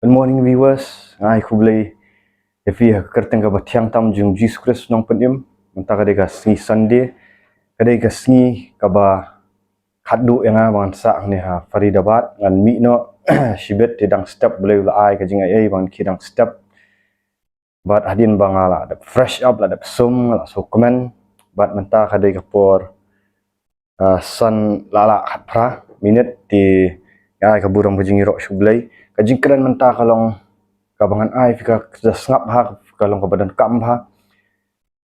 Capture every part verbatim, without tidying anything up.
Good morning viewers, nga ai khublei ïa phi ha ka kyrteng kaba thiang tam jong Jisu Khrist nongpynim. Mynta ka dei ka sngi Sunday, ka dei ka sngi kaba khatduh ïa nga ba ngan sah hangne ha Faridabad, ngan mih noh shibit te dang step, Blei u la ai ka jingaiei ba ngan khie dang step. Bad hadien ba nga la dep fresh up, la dep sum, la sngewkmen. Bad mynta ka dei ka por, ah, san la lah khatphra minit te nga ai ka burom ka jingïaroh sha U Blei. Ka jingkren mynta ka long kaba ngan ai phi ka, ka sngap bha, ka long kaba donkam bha.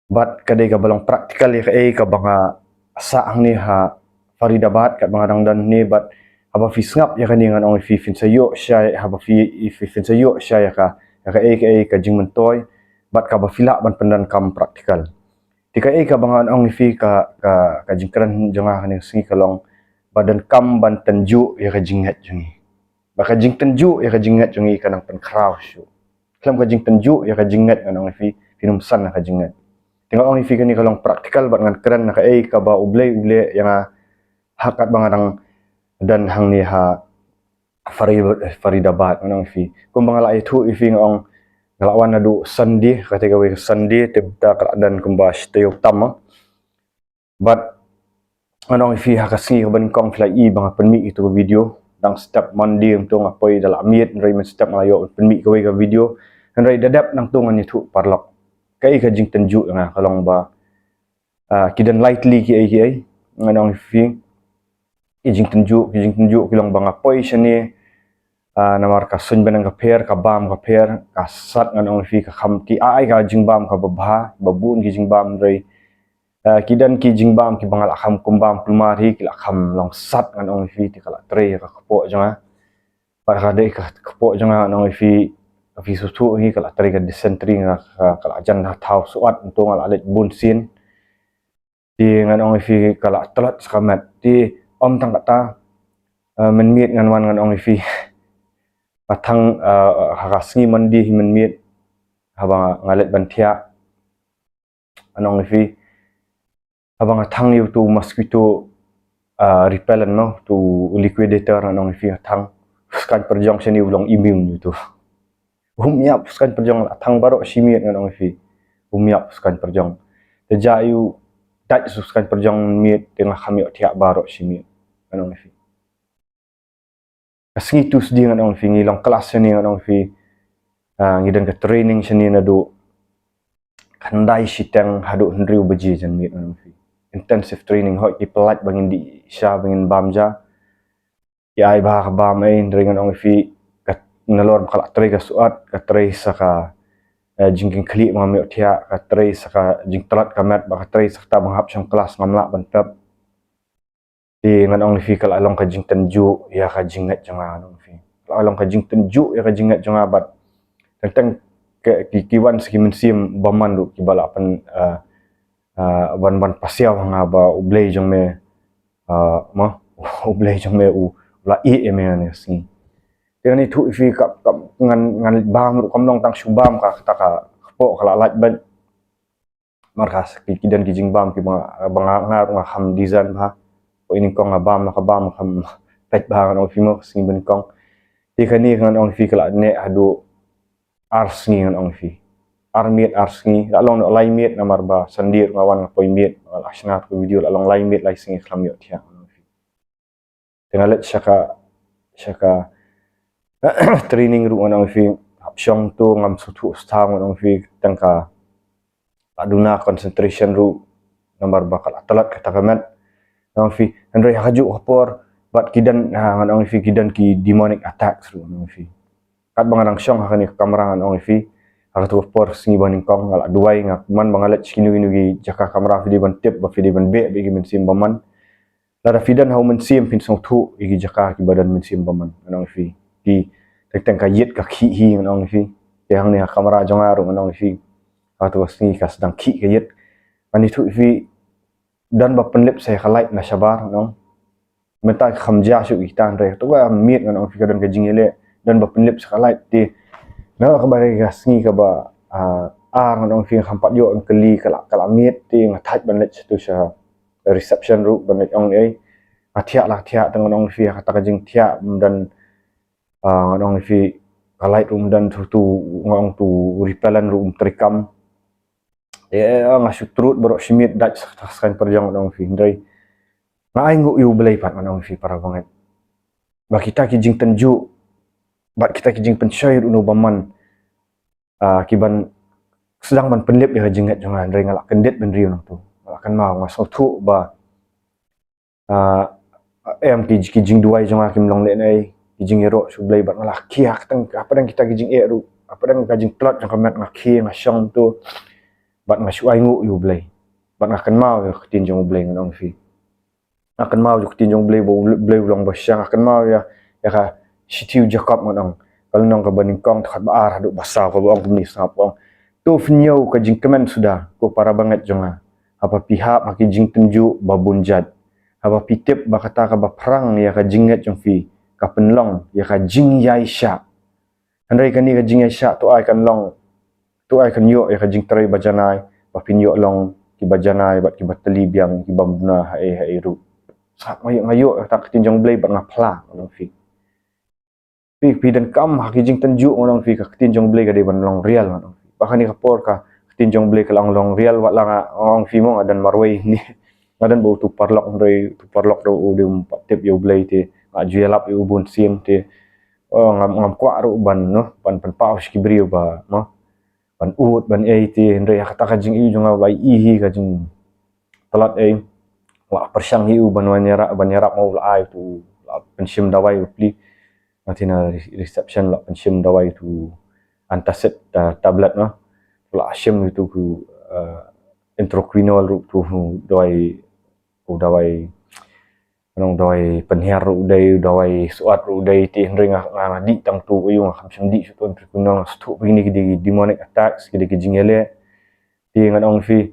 Bad ka dei kaba long practical ïa kaei kaba nga sah hangne ha Faridabad katba nga dang don hangne. Bad haba phi sngap ïa kane ngan ong ïa phi, phin sa ïoh shai, haba phi, phi, phin sa ïoh shai ïa ka, ïa kaei kaei ka jingmyntoi bad kaba phi lah ban pyndonkam practical. Te kaei kaba ngan ong ïa phi, ka, ka, ka jingkren jong nga kane ka sngi ka long ba donkam ban tynjuh ïa ka jingngeit jong ngi. Ba ka jingtynjuh ïa ka jingngeit jong ngi ka nang pynkhraw shuh. Khlem ka jingtynjuh ïa ka jingngeit ngan ong ïa phi, phin ym san ïa ka jingngeit. Te ngan ong ïa phi kane ka long practical bad ngan kren na kaei kaba U Blei u leh ïa nga ha katba nga dang don hangne ha Fari-, Faridabad, ngan ong ïa phi. Kumba nga la ïathuh ïa phi, nga ong nga la wan naduh Sunday, ka dei kawei ka Sunday, te mynta ka la don kumba shi taïew tam, ah. Bad ngan ong ïa phi, ha ka sngi kaba nyngkong phi la i ba nga pynmih ïa kito ki video. Dang step Monday hangto nga poi da la miet, hynrei mynstep nga la ïoh pynmih kawei ka video. Hynrei da dep nangto ngan ïathuh paralok. Kaei ka jingtynjuh ïa nga ka long ba, ah, ki don lai tylli kiei kiei, ngan ong ïa phi. Ki jingtynjuh, ki jingtynjuh ki long ba nga poi shane, ah, namar ka suiñ bneng ka pher, ka bam ka pher, ka sat, ngan ong ïa phi, ka kham, ki ai ka jingbam kaba bha, ba bun ki jingbam, hynrei, ah, ki don ki jingbam kiba nga la kham kum bam kulmar hi, ki la kham long sat, ngan ong ïa phi, te ka la trei ka kpoh jong nga. Bad ka dei ka kpoh jong nga, ngan ong ïa phi, phi sngewthuh hi, ka la trei ka dysentery, nga ka, ka la jan ha thaw suat, hangto nga la leit bun sien. Te ngan ong ïa phi, ka la tlot sa ka met. Te ym tang kata, eh, mynmiet ngan wan, ngan ong ïa phi, nga thang, eh, ha ka sngi Monday hi mynmiet, haba nga, nga leit ban thiah, ngan ong ïa phi, haba nga thang ïa uto u mosquito, ah, repellent, no, uto u liquidator, ngan ong ïa phi, nga thang, u skaiñ pyrjong shane u long immune ïa uto. Um ïap u skaiñ pyrjong, la thang baroh shi miet, ngan ong ïa phi. Um ïap u skaiñ pyrjong. Te jia ïa u dait u skaiñ pyrjong miet, te nga kham ïoh thiah baroh shi miet, ngan ong ïa phi. Ka sngi Tuesday, ngan ong ïa phi, ngi long klas shane, ngan ong ïa phi. Ah, ngi don ka training shane naduh khyndai shiteng haduh hynriew baje janmiet, ngan ong ïa phi. Intensive training, hooid ki pyllait ba ngin dih sha, ba ngin bam ja. Ki ai bha ka bam ei, hynrei ngan ong ïa phi, ka, nalor ba ka la trei ka suat, ka trei sa ka, eh, jingkitkhlieh ba ngam ïoh thiah, ka trei sa ka jingtlot ka met, bad ka trei sa kata ba nga hap shong klas ngam lah ban pep. Te ngan ong ïa phi, ka la long ka jingtynjuh ïa ka jingngeit jong nga, ngan ong ïa phi. Ka la long ka jingtynjuh ïa ka jingngeit jong nga bad teng teng ki, ki, ki wan sa ki mynsiem bymman ruh kiba la pyn, ah, ah, ban, ban pasiaw ha nga ba U Blei jong me, ah, ma, U Blei jong me u la ïeh ïa me ha kane ka sngi. Te ngan ïathuh ïa phi, ka, ka, ngan, ngan bam ruh kam long tang shu bam, ka, kata ka kpoh ka la lait beit. Namar ka, ki, ki don ki jingbam kiba nga, ba nga, nga ruh nga kham design bha. Poi nyngkong nga bam la ka bam kham peit bha, ngan ong ïa phi, mo, ka sngi ba nyngkong. Te kane ngan ong ïa phi ka la neh haduh ar sngi, ngan ong ïa phi. Ar miet ar sngi, la long noh lai miet namar ba Sunday ruh nga wan nga poi miet, nga la shna ka video, la long lai miet lai sngi khlem ïoh thiah, ngan ong ïa phi. Te nga leit sha ka, sha ka training ruh, ngan ong ïa phi, hap shong to ngam sngewthuh stad, ngan ong ïa phi, tang ka la duna concentration ruh namar ba ka la tlot kata ka met, ngan ong ïa phi. Hynrei ha kajuh ka por bad ki don, ha, ngan ong ïa phi, ki don ki demonic attacks ruh, ngan ong ïa phi. Katba nga dang shong ha kane ka kamra, ngan ong ïa phi, ha kato ka por sngi ba nyngkong nga la duwai, nga, man ba nga leit sha kino kino ki jaka kamra, phi dei ban tip ba phi dei ban beh bad ki mynsiem bymman. Lada phi don ha u mynsiem phin sngewthuh ïa ki jaka kiba don mynsiem bymman, ngan ong ïa phi. Ki, teng teng ka ïit ka khih hi, ngan ong ïa phi. Te hangne ha kamra jong nga ruh, ngan ong ïa phi, ha kato ka sngi ka sdang khih ka ïit. Ngan ïathuh ïa phi, don ba pynlip sa ïa ka light na shabar, ngan ong. Mynta ka kham jia shuh kita, hynrei kato ka miet, ngan ong ïa phi, ka don ka jingïaleh, don ba pynlip sa ka light. Te na kaba dei ka sngi kaba, ah, ar, ngan ong ïa phi, kham pat ïoh ban kylli, ka la, ka la miet. Te nga thait ban leit shato sha reception ruh ban leit ong ei. Nga thiah la thiah, te ngan ong ïa phi, ha kata ka jingthiah ym don, ah, ngan ong ïa phi, Ka light ruh um don, tu, tu, nga ong tu repellent ruh um trei kam. Eh, nga shu trud baroh shi miet, dait sa, sa kan pyrjong, nga ong phi, hynrei nga ainguh ïa U Blei pat, nga ong phi, para bangeit. Ba kita ki jingtynjuh, ba kita ki jingpynshoi ruh na u bymman, ah, ki ban sdang ban pynlip ïa ka jingngeit jong nga, hynrei nga la kyndit bynriew nangtu. Nga la kynmaw, nga sngewthuh ba, ah, em, ki, ki jingduwai jong nga kim long lehnoh, ki jingïaroh sha U Blei, bad nga la khie ha ka teng, hapdeng kita ki jingeh ruh, hapdeng ka jingtlot jong ka met, nga khie, nga shong tu, bad nga shu ainguh ïa U Blei, bad nga kynmaw ïa ka ktien jong U Blei, nga ong phi. Nga kynmaw ïa ka ktien jong U Blei, ba U Blei u long ba shisha. Nga kynmaw ïa, ïa ka shithi u Jakob, nga ong, ka lynnong kaba nyngkong, dkhot ba ar haduh ba saw, kaba ong kumne, sngap, ong: To pynïoh ka jingkmen suda, ko para bangeit jong nga, haba phi hap ha ki jingtynjuh ba bun jait, haba phi tip ba kata kaba phrang ïa ka jingngeit jong phi ka pynlong ïa ka jingïaishah. Hynrei kane ka jingïaishah to ai kan long, to ai kan ïoh ïa ka jingtrei ba janai, ba phin ïoh long kiba janai bad kiba tylli biang, kibym duna haei haei ruh. Sngap, nga ïoh, nga ïoh ïa kata ka ktien jong U Blei bad nga phla, nga ong phi. Phi, phi donkam ha ki jingtynjuh, nga ong phi, ka ktien jong U Blei ka dei ban long real, nga ong phi. Ba kane ka por ka ktien jong U Blei ka long, long real, wat la nga, nga ong phi mo, nga don marwei hangne. Nga don bad utu u paralok, hynrei utu u paralok ruh u dei um pat tip ïa U Blei te, nga ju ïalap ïa u bun sien te. Oh, ngam, ngam kwah ruh ban, noh, ban pynpaw sha ki briew ba, noh, ban ud, ban ei te, hynrei ha kata ka jingïohi jong nga ba i hi ka jingtlot ei, la pyrshang hi u ban wan ïarap, ban ïarap ma u, la ai tu, la pynshim dawai u pli. Nga tip na re-, reception la pynshim dawai tu antacid, ah, tablet, noh. La shim tu ku, ah, introquinol ruh tu, dawai, u dawai, nong, dawai pynhiar ruh u dei, dawai suat ruh u dei, te hynrei nga, nga, nga dih tang tu, ïoh, nga kham shym dih shuh tu introquinol, nga sngewthuh ba kine ki dei ki demonic attacks, ki dei ki jingïaleh. Te ngan ong phi,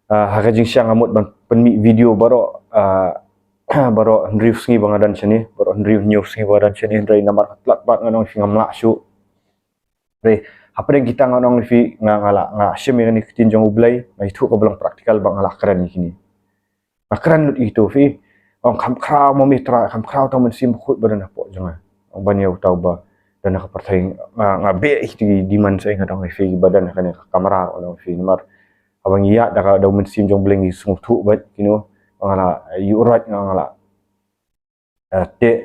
ah, ha ka jingshisha nga mut ban pynmih video baroh, ah, baroh hynriew sngi ba nga don shane, baroh hynriew, hynñiew sngi ba nga don shane, hynrei namar ka tlot bad, ngan ong phi, ngam lah shuh. Hynrei hapdeng kita, ngan ong phi, nga, nga la, nga shim ïa kane ka ktien jong U Blei, nga ïathuh kaba long practical, bad nga la kren ïa kine. Nga kren lut ïa kito, phi. Ong, kham khraw mo, me Trai, kham khraw tang Mynsiem Bakhuid ba don hapoh jong nga. Ong, ban ïa uta uba don ha ka pyrthei, nga, nga beh ïa kito ki demon, sa nga dang ïa phi ba don ha kane ka kamra, ong phi, namar haba ngi ïaid da ka, da u Mynsiem jong U Blei ngi sngewthuh beit, you know, nga la ïuh roit, nga, nga la, eh, teh,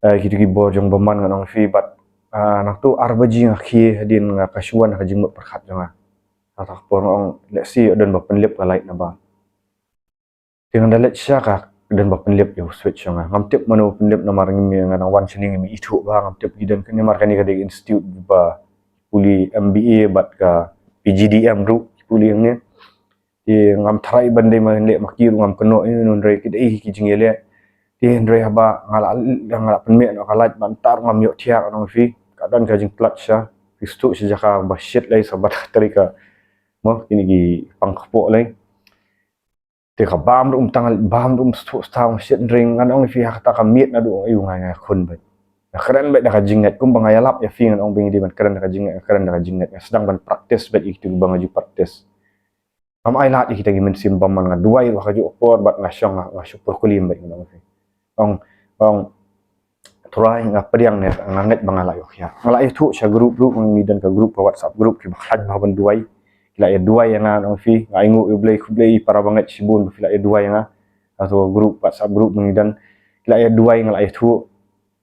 eh, kito ki bor jong bymman, ngan ong phi, bad, ah, nangtu ar baje nga khie hadien nga, ka shu wan ha ka jingmut pyrkhat jong nga. Kata ka por nga ong, lehse don ba pynlip ka light naba. Te ngan da leit sha ka, don ba pynlip ïa u switch jong nga. Ngam tip mano ba pynlip, namar ngim, nga dang wan shane ngim ithuh ba, ngam tip ki don kane, namar kane ka dei institute ba pule M B A bad ka P G D M ruh pule hangne. Te ngam tharai ban dei ma leh ma ki ruh, ngam kynnoh ïa u, hynrei ki dei ki jingïaleh. Te hynrei haba nga la, nga la pynmih noh ka light, ban tar ngam ïoh thiah, ngan ong phi, ka don ka jingtlot shisha. Phi sngewthuh, sha jaka ba shit lei, sa bad ka trei ka, mo, kine ki pang kpoh lei. Te ka bam ruh um tang, bam ruh um sngewthuh, sngewthuh shit, hynrei ngan ong ïa phi, ha kata ka miet naduh, ïoh, nga, nga khun beit. Nga kren beit da ka jingngeit, kumba nga ïalap ïa phi, ngan ong ba ngi dei ban kren da ka jingngeit, nga kren da ka jingngeit. Nga sdang ban practice beit ïa kito kiba nga ju practice. Ngam ailad ïa kita ki mynsiem bymman, nga duwai ruh ha kajuh ka por, bad nga shong, nga, nga shu pyrkhat lem beit, ngan ong ïa phi. Ong, ong, Trai, nga pdiang ne, nga ngeit ba nga la ïoh khiah. Nga la ïathuh sha group ruh, ngi don ka group, ka WhatsApp group, kiba khlaiñ bha ban duwai. Ki la ïa duwai ïa nga, ngan ong ïa phi, nga ainguh ïa U Blei khublei, para bangeit shibun ba phi la ïa duwai ïa nga. Kato ka group, WhatsApp group ba ngi don, ki la ïa duwai, nga la ïathuh.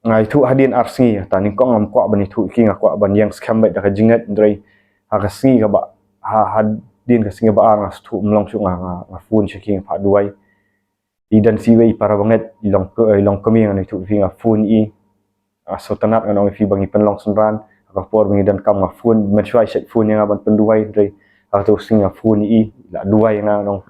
Nga ïathuh hadien ar sngi, ta nyngkong ngam kwah ban ïathuh ïa ki, nga kwah ban ïeng skhem beit da ka jingngeit, hynrei ha ka sngi kaba, ha, hadien ka sngi ba ar, nga sngewthuh ym long shuh, nga, nga, nga phone sha ki, nga phah duwai. I don sa iwei i para bangeit, i long ka, i long kmie, ngan ïathuh ïa phi, nga phone ïa i. Nga sngewtynnat, ngan ong ïa phi, ba ngi pynlong synran. Ha ka por ba ngi donkam, nga phone, mynshuwa i shait phone ïa nga ban pynduwai, hynrei ha kato ka sngi nga phone ïa i, la duwai ïa nga, ngan ong,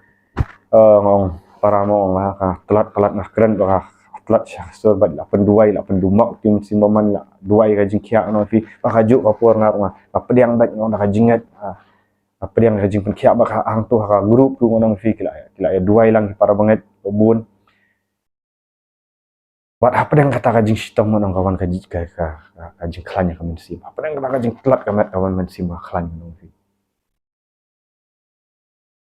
eh, ngan ong, para mo, nga, ka tlot palat, nga kren ba ka tlot sha ka sur, bad la pynduwai, la pyndumok ïa u Mynsiem Bakhuid, la duwai ka jingkhiah, ngan ong ïa phi. Ba kajuh ka por nga, nga, nga pdiang beit, ngan ong, da ka jingngeit, ah, nga pdiang ka jingpynkhiah. Bad ha, hangto ha ka group ruh, ngan ong ïa phi, ki la, ki la ïa duwai lang ki para bangeit ba bun. Bad hapdeng kata ka jingshitom, ngan ong, ka wan ka ji-, ka, ka, ka, ka jingkhlaiñ ka mynsiem. Hapdeng kata ka jingtlot ka met, ka wan mynsiem ka khlaiñ, ngan ong ïa phi.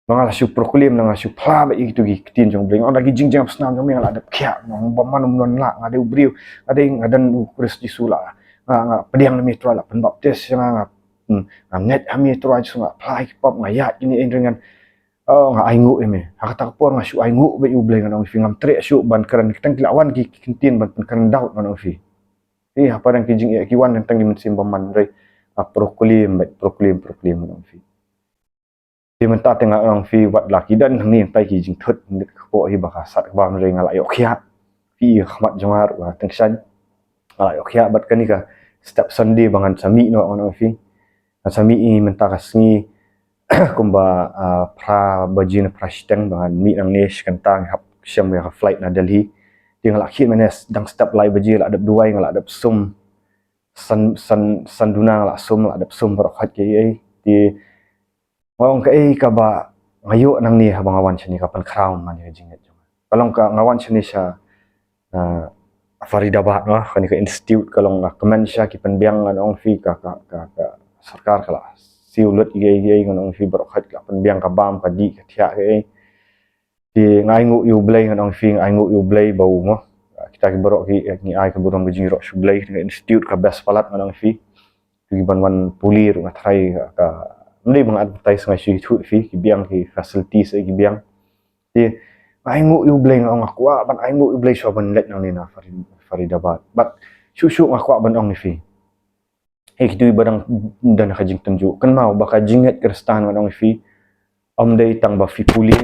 Nga la shu proclaim, nga la shu phla beit ïa kito ki ktien jong U Blei. Nga ong, da ki jingjam snam jong me nga la dep khiah, ngan ong, bymman ym don lah, nga dei u briew, nga dei, nga don u Khrist Jisu, la, nga, nga pdiang na me Trai, la pynbaptis ïa nga, nga, hmm, nga ngeit ha me Trai Jisu, nga phla ïa ki pop, nga ïaid ïa kine ki ring. Oh, nga ainguh ïa me. Ha kata ka por nga shu ainguh bad ïa U Blei, ngan ong ïa phi, ngam treh shuh ban kren, tang ki la wan ki, ki ktien ban pynkren doubt, ngan ong ïa phi. Te hapdeng ki jingeh ki wan tang ki mynsiem bymman, hynrei nga proclaim bad proclaim, proclaim, ngan ong ïa phi. Te mynta te ngan ong ïa phi, wat la ki don hangne, mynta ki jingthut, mynta ka por hi ba ka sat ka bam, hynrei nga la ïoh khiah. Phi i ha khmat jong nga ruh, ha tyngshaiñ, nga la ïoh khiah bad kane ka step Sunday ba ngan sa mih noh, ngan ong ïa phi. Ngan sa mih mynta ka sngi kumba, ah, phra baje ne phra shiteng, ba ngan mih nangne shi kynta, ngan hap shem ïa ka flight na Delhi. Te nga la khie mynne dang step lai baje, la dep duwai, nga la dep sum. San, san, san duna nga la sum, la dep sum baroh khoit kiei. Te nga ong kaei kaba nga ïoh nangne haba nga wan shane ka pynkhraw ma kane ka jingngeit jong nga. Ka long ka, nga wan shane sha, ah, Faridabad, noh, kane ka institute, ka long, nga kmen sha ki pynbiang, ngan ong ïa phi, ka, ka, ka, ka sorkar ka la siew lut ïa kiei kiei, ngan ong ïa phi, baroh khoit ka la pynbiang, ka bam, ka dih, ka thiah, kiei. Te nga ainguh ïa U Blei, ngan ong ïa phi, nga ainguh ïa U Blei ba u, mo, kita ki baroh ki, ngi ai ka burom ka jingïaroh sha U Blei, ka institute ka best palat, ngan ong ïa phi. Ki ban wan pule ruh nga tharai ka, ym dei ba nga advertise, nga shu ïathuh ïa phi, ki biang ki facilities, eh, ki biang. Te nga ainguh ïa U Blei, nga ong nga kwah ban ainguh ïa U Blei shuwa ban leit nangne na Farid-, Faridabad. Bad shuh shuh nga kwah ban ong ïa phi, eh, kito kiba dang don ha ka jingtynjuh, kynmaw ba ka jingngeit Khristan, ngan ong ïa phi, ym dei tang ba phi pule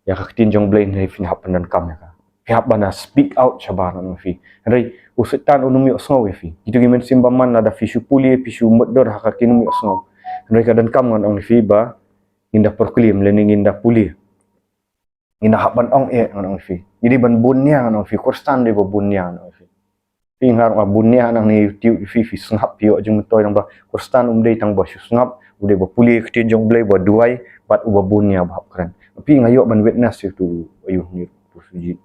ïa ka ktien jong U Blei hynrei phin hap pyndonkam ïa ka. Phi hap ban speak out shabar, ngan ong ïa phi. Hynrei u Soitan um ïohsngew ïa phi. Kito ki mynsiem bymman, lada phi shu pule, phi shu mutdur ha ka, kin ym ïohsngew. Hynrei ka donkam, ngan ong ïa phi, ba ngin da proclaim lane ngin da pule. Ngin da hap ban ong eh, ngan ong ïa phi. Ngi dei ban bun nia, ngan ong ïa phi. Khristan dei ba bun nia, ngan ong ïa phi. Phi nga ruh nga bun nia nangne, ïathuh ïa phi, phi sngap, phi ïoh jingmyntoi, tang ba Khristan um dei tang ba shu sngap, u dei ba pule ïa ka ktien jong U Blei, ba duwai, bad uba bun nia ba hap kren. Phi, nga ïoh ban witness ïa uto u aïu hangne, uto u Sujit,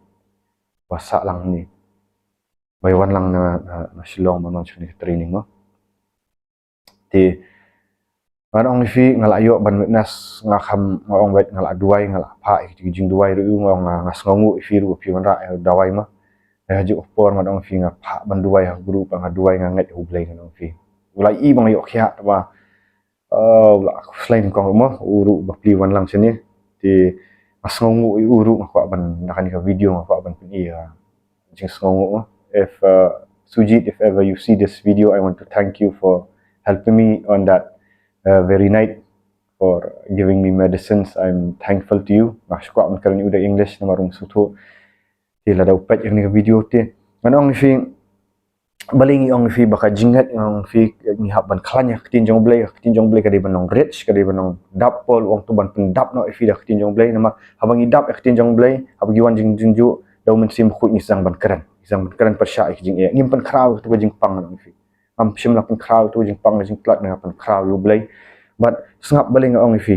ba sah lang hangne, ba ïa wan lang na, na, na Shillong ban wan sha kane ka training, mo. Te ngan ong ïa phi, nga la ïoh ban witness, nga kham, nga ong beit, nga la duwai, nga la phah ïa ki jingduwai ruh, nga ong nga, nga sngewnguh ïa phi ruh, phi wanrah ïa u duwai, mo. Ïa, ha kajuh ka por, ngan ong ïa phi, nga phah ban duwai ha ka group, nga duwai, nga ngeit ha U Blei, ngan ong ïa phi. U la i ba nga ïoh khiah, te ba, eh, u la khuslai nyngkong ruh, mo, u ruh ba plie wan lang shane. Te nga sngewnguh ïa u ruh, nga kwah ban, na kane ka video nga kwah ban pyni, eh, jingsngewnguh, mo. If, uh, Sujit, if ever you see this video, I want to thank you for helping me on that, uh, very night, for giving me medicines. I'm thankful to you. Nga shu kwah ban kren ïa u da English namar um sngewthuh. Te lada u peit ïa kane ka video te, ngan ong ïa phi, balei ngi ong ïa phi ba ka jingngeit, ngan ong ïa phi, ngi hap ban khlaiñ ïa ka ktien jong U Blei, ka ktien jong U Blei ka dei ban long rich, ka dei ban long dap, Paul u ong to ban pyndap noh ïa phi da ka ktien jong U Blei, namar haba ngi dap ïa ka ktien jong U Blei, haba ngi wan jingtynjuh da U Mynsiem Bakhuid, ngi sdang ban kren, ngi sdang ban kren pyrshah ïa ka jingeh, ngim pynkhraw ïa kato ka jingpang, ngan ong ïa phi. Ngam shym la pynkhraw ïa kato ka jingpang, ka jingtlot, nga pynkhraw ïa U Blei. Bad sngap balei nga ong ïa phi.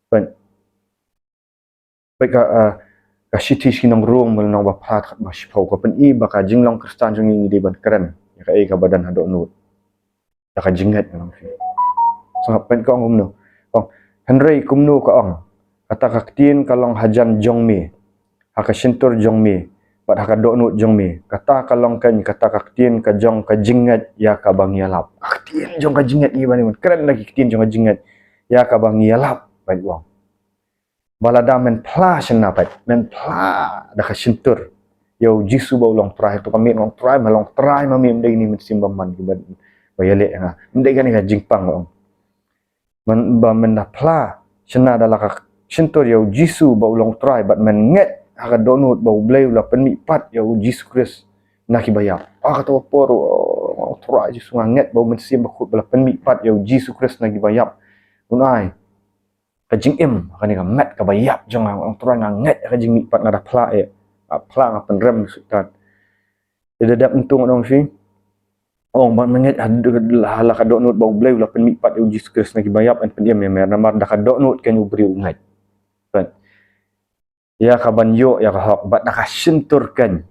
Peit, peit ka, ah, ka shithi sha ki nong Rom, lynnong ba phra, dkhot ba shiphew, ka pyni ba ka jinglong Khristan jong ngi, ngi dei ban kren ïa kaei kaba don ha dohnud da ka jingngeit, ngan ong ïa phi. Sngap, peit ka ong kumno. Ka ong, hynrei kumno ka ong, kata ka ktien ka long hajan jong me, ha ka shyntur jong me, bad ha ka dohnud jong me. Kata ka long keiñ kata ka ktien ka jong ka jingngeit ïa kaba ngi ïalap. Ka ktien jong ka jingngeit, ngi ban kren da ki ktien jong ka jingngeit ïa kaba ngi ïalap, peit u ong. Ba lada men phla shynna, peit, men phla da ka shyntur ïa U Jisu ba u long Trai, to ka mih, long Trai, ma long Trai ma me, ym dei kine ki mynsiem bymman kiba, ba ïaleh ïa nga. Ym dei kane ka jingpang, u ong. Men, ba men da phla shynna da la ka shyntur ïa U Jisu ba u long Trai, bad men ngeit ha ka dohnud ba U Blei u la pynmih pat ïa U Jisu Khrist na kiba ïap. Ha kato ka por, oh, Trai Jisu, nga ngeit ba U Mynsiem Bakhuid ba la pynmih pat ïa U Jisu Khrist na kiba ïap un ai ka jingim ha kane ka met kaba ïap jong nga, u ong Trai, nga ngeit ha ka jingmihpat, nga da phla eh. Nga phla, nga pynrem ïa u Soitan. Te da dep mynta, ngan ong ïa phi, ong ba men ngeit ha, ha la ka dohnud ba U Blei u la pynmih pat ïa U Jisu Khrist na kiba ïap, yn pynim ïa me, namar da ka dohnud keiñ u briew u ngeit. Peit. Ïa kaban ïoh ïa ka hok, bad da ka shyntur keiñ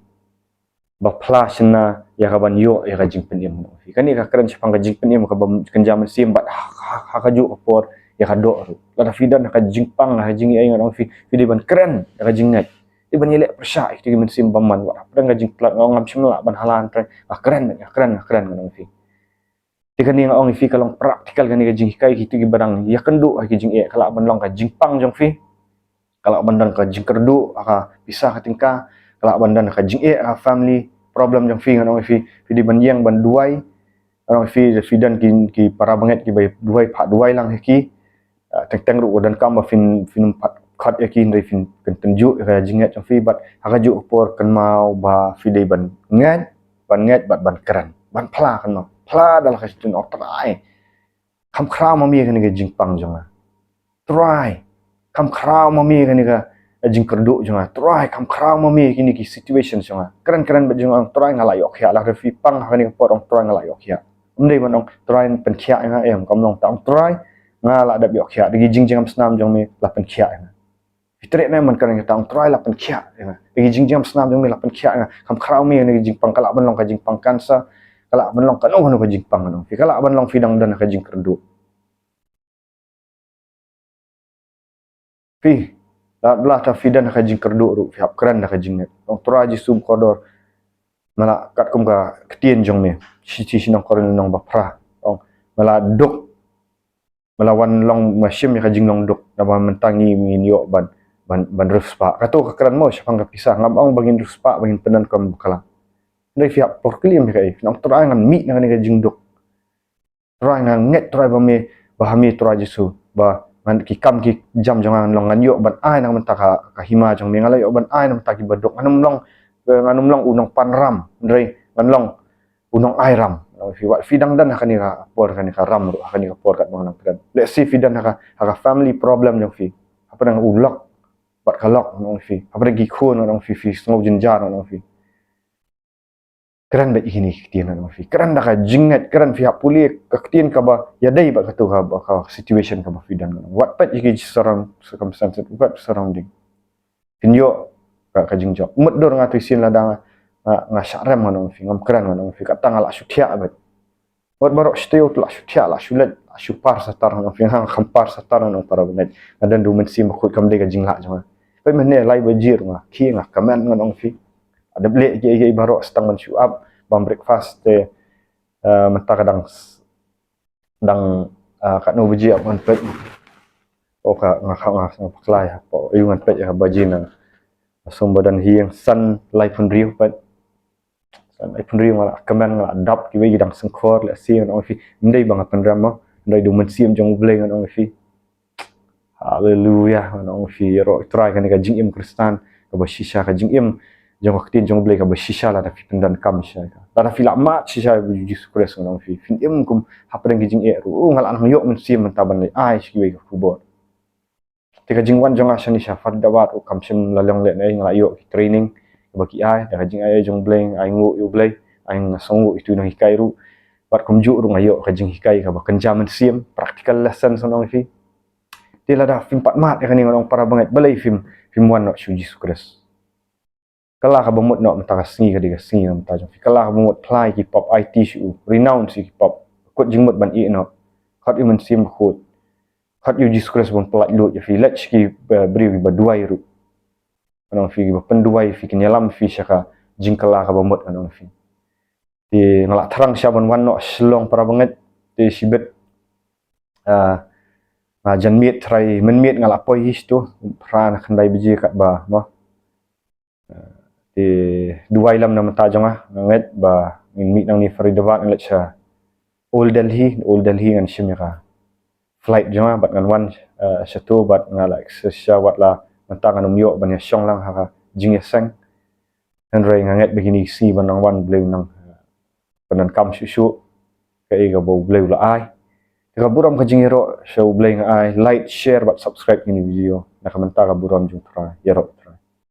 ba phla shynna ïa kaban ïoh ïa ka jingpynim. Kane ka kren shaphang ka jingpynim kaba kynja mynsiem, bad ha, ha, ha kajuh ka por ïa ka doh ruh. Lada phi don ha ka jingpang, ha ka jingaiei, ngan ong ïa phi, phi dei ban kren ïa ka jingngeit. Dei ban ïaleh pyrshah ïa kito ki mynsiem bymman, wat hapdeng ka jingtlot, nga ong ngam shym lah ban hala, Trai, nga kren, nga kren, nga kren, ngan ong ïa phi. Te kane nga ong ïa phi ka long practical kane ka jinghikai, kito kiba dang ïakynduh ha ki jingeh, ka lah ban long ka jingpang jong phi, ka lah ban don ka jingkyrduh ha ka pisa ka tyngka, ka lah ban don ka jingeh ha family problem jong phi. Nga ong ïa phi, phi dei ban ïeng ban duwai. Nga ong ïa phi, phi don ki, ki para bangeit kiba duwai, phah duwai lang ha ki. Ah, teng teng ruh ka donkam ba phin, phin ym pat khot ïa ki, hynrei phin kyntynjuh ïa ka jingngeit jong phi, bad ha kajuh ka por kynmaw ba phi dei ban ngeit, ban ngeit bad ban kren, ban phla, kynmaw, phla da la ka shisien, ong Trai, kham khraw ma me kane ka jingpang jong nga. Trai, kham khraw ma me kane ka jingkyrduh jong nga. Trai, kham khraw ma me kine ki situation jong nga. Kren kren bad jingong, Trai, nga la ïoh khiah. La ka phi pang ha kane ka por, ong Trai, nga la ïoh khiah. Ym dei ban ong Trai pynkhiah ïa nga, em, kam long, tang ong Trai, nga la dep ïoh khiah. Da ki jingjngem snam jong me la pynkhiah ïa nga. Phi treh ne em ban kren, tang ong Trai, la pynkhiah ïa nga. Da ki jingjngem snam jong me la pynkhiah ïa nga. Kham khraw ma me kane ka jingpang, ka lah ban long ka jingpang cancer, ka lah ban long kano kano ka jingpang, nga ong ïa phi, ka lah ban long phi dang don ha ka jingkyrduh. Phi, lada, lada phi don ha ka jingkyrduh ruh, phi hap kren da ka jingngeit. Ong Trai Jisu bakordor, me la, katkum ka ktien jong me, shi, shi, shi nong Korinth lynnong ba phra. Ong, me la duk, me la wan long, me shim ïa ka jinglong duk, naba mynta ngi, ngin ïoh ban, ban, ban riewspah. Kato ka kren mo shaphang ka pisa, ngam ong ba ngin riewspah, ba ngin pyndonkam bakla. Hynrei phi hap pyrkhat ïa kaei, ong Trai, ngan mih na kane ka jingduk. Trai, nga ngeit Trai ba me, ba ha me Trai Jisu, ba ngan, ki kam ki jam jong nga ngan long, ngan ïoh ban ai na ka bynta ka, ka hima jong me, ngan la ïoh ban ai na ka bynta kiba duk, ngan ym long, eh, ngan ym long u nongpan ram, hynrei ngan long u nongai ram. Phi, wat phi dang don ha kane ka por, kane ka ram ruh, ha kane ka por katba nga nang kren. Let's say phi don ha ka, ha ka family problem jong phi. Hapdeng u lok bad ka lok, ngan ong ïa phi. Hapdeng ki khun, ngan ong ïa phi, phi sngew jynjar, ngan ong ïa phi. Kren beit ïa kine ki ktien, ngan ong ïa phi. Kren da ka jingngeit, kren, phi hap pule ka ktien kaba ïadei bad kato ka, ka situation kaba phi don. Wat peit ïa ki surround, circumstances, wat surrounding. Phin ïoh ka, ka jingjop. Mutdur nga, to shisien lada nga, nga, nga shah rem, ngan ong ïa phi, ngam kren, ngan ong ïa phi, kata nga lah shu thiah beit. Wat baroh shi taïew to lah shu thiah, lah shu leit, lah shu par satar, ngan ong ïa phi, nga kham par satar, ngan ong, para bangeit. Nga don da u Mynsiem Bakhuid, kam dei ka jinglah jong nga. Peit mynne lai baje ruh nga khie, nga kmen, ngan ong ïa phi. Dep leh kiei kiei baroh, sa tang ban shu ap, ban breakfast te, eh, mynta ka dang s-, dang, eh, katno baje ap ngan peit. Oh, ka, nga, ka, nga, nga bakla ïa, hapoh aiu ngan peit ïa ka baje na. Sum ba don hi ïa san laiphew hynriew, peit. San laiphew hynriew, nga la kmen, nga la dap, kiwei ki dang sngewkhor, lehse, ngan ong ïa phi. Ym dei ba nga pynrem mo, hynrei da u Mynsiem jong U Blei, ngan ong ïa phi. Haleluya, ngan ong ïa phi, ïaroh Trai, kane ka jingim Khristan kaba shisha, ka jingim jong ka ktien jong U Blei kaba shisha, lada phi pyndonkam shisha. Lada phi la mad shisha ïa U Jisu Khrist, ngan ong ïa phi, phin im kum hapdeng ki jingeh ruh. Oh, nga la nang ïoh mynsiem mynta ban leit ai sha kiwei ka khubor. Te ka jingwan jong nga shane sha Faridabad ruh kam shym la long lehnohei, nga la ïoh ki training kaba ki ai, da ka jingai jong U Blei, ai nguh ïa U Blei, ai, nga sngewnguh ïa utu u nonghikai ruh. Bad kumjuh ruh nga ïoh ka jinghikai kaba kynja mynsiem, practical lessons, ngan ong ïa phi. Te lada phim pat mad ïa kane, ngan ong, para bangeit, balei phim, phim wan noh sha U Jisu Khrist? Kylla kaba mut noh mynta ka sngi ka dei ka sngi na bynta jong phi. Kylla kaba mut, phla ïa ki pop, aiti sha u, renounce ïa ki pop. Kut jingmut ban ïeh noh. Khot ïa u Mynsiem Bakhuid. Khot ïa U Jisu Khrist ban pyllait luid ïa phi. Leit sha ki, eh, briew kiba duwai ruh. Ngan ong ïa phi, kiba pynduwai ïa phi, kin ïalam ïa phi sha ka jingkylla kaba mut, ngan ong ïa phi. Te nga la thrang shisha ban wan noh Shillong, para bangeit. Te shibit, ah, nga jan miet, trai mynmiet nga la poi hi shatu, phra ne khyndai baje katba, mo. Te duwai lem na bynta jong nga, nga ngeit ba ngin mih nangne Faridabad, ngan leit sha Old Delhi, Old Delhi ngan shim ïa ka flight jong nga bad ngan wan, eh, shatu, bad nga la exercise wat la mynta ngan ym ïoh ban ïashong lang ha ka jingïaseng. Hynrei nga ngeit ba kine ki sngi ban nang wan, Blei u nang, eh, pyndonkam shuh shuh kaei kaba U Blei u la ai. Te ka burom ka jingïaroh sha U Blei nga ai, like, share bad subscribe kine ki video. Na ka bynta ka burom jong U Trai, ïaroh.